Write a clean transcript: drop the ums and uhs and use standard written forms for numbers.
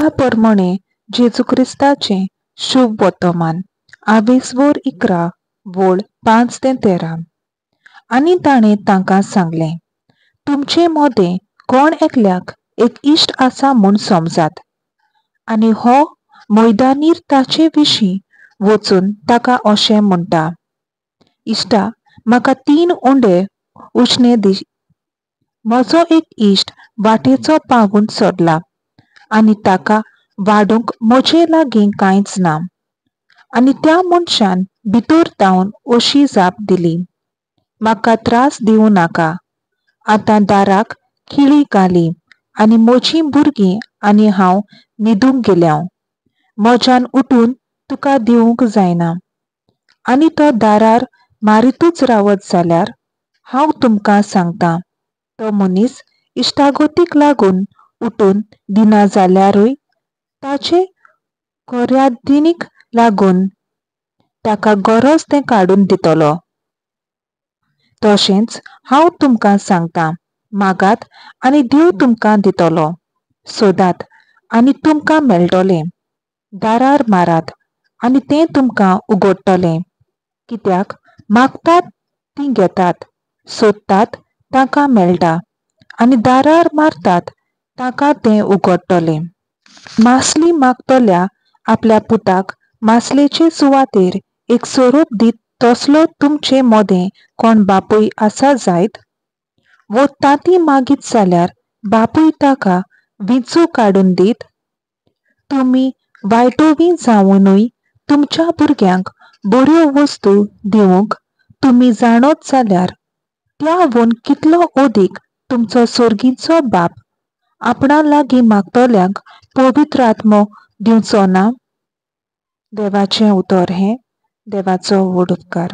लुका परमणें जेजू क्रिस्ताचें शुभ वर्तमान, आवेसवोर 11 वोळ 5 ते 13. आनी ताणें तांकां सांगलें, तुमचे मोदें कोण एकल्याक एक इश्ट आसा म्हूण समजात आनी हो मैदानीर ताचे विशीं वचून ताका अशें म्हणटा, इश्टा म्हाका 3 उंडे उश्णे दी, म्हजो एक इश्ट वाटेचो पावून सोडला आनी ताका वाडूंक म्हजे लागीं कांयच ना. आनी त्या मनशान भितर धांवन अशी जाप दिली, म्हाका त्रास दिवं नाका, आतां दाराक खिळी घाली आनी म्हजीं भुरगीं आनी हांव न्हिदूंक गेल्या, म्हज्यान उठून तुका दिवंक जायना. आनी तो दारार मारितूच रावत जाल्यार हांव तुमकां सांगता, तो मनीस इश्टागतीक लागून उठून दिना जाल्यारूय ताचे कोर्यादिनीक लागून ताका गरज तें काडून दितलो. तशेंच हांव तुमकां सांगता, मागात आनी देव तुमकां दितलो, सोदात आनी तुमकां मेळटलें, दारार मारात आनी तें तुमकां उगडटलें. कित्याक मागतात तीं घेतात, सोदतात तांकां मेळटा आनी दारार मारतात तांकां तें उगडटलें. मासली मागतल्या आपल्या पुताक मासलेचे सुवातेर एक सोरोप दीत तसलो तुमचे मोदें कोण बापूय आसा जायत? वो तांती मागीत जाल्यार बापूय ताका विंचू काडून दीत? तुमी वायटोवी जावनूय तुमच्या भुरग्यांक बऱ्यो वस्तू दिवंक तुमी जाणत जाल्यार त्यावून कितलो अदीक तुमचो सर्गीचो बाप आपणा लागीं मागतल्यांक पवित्र आत्मो दिवचो ना? देवाचें उतर हें, देवाचो व्हड उपकार.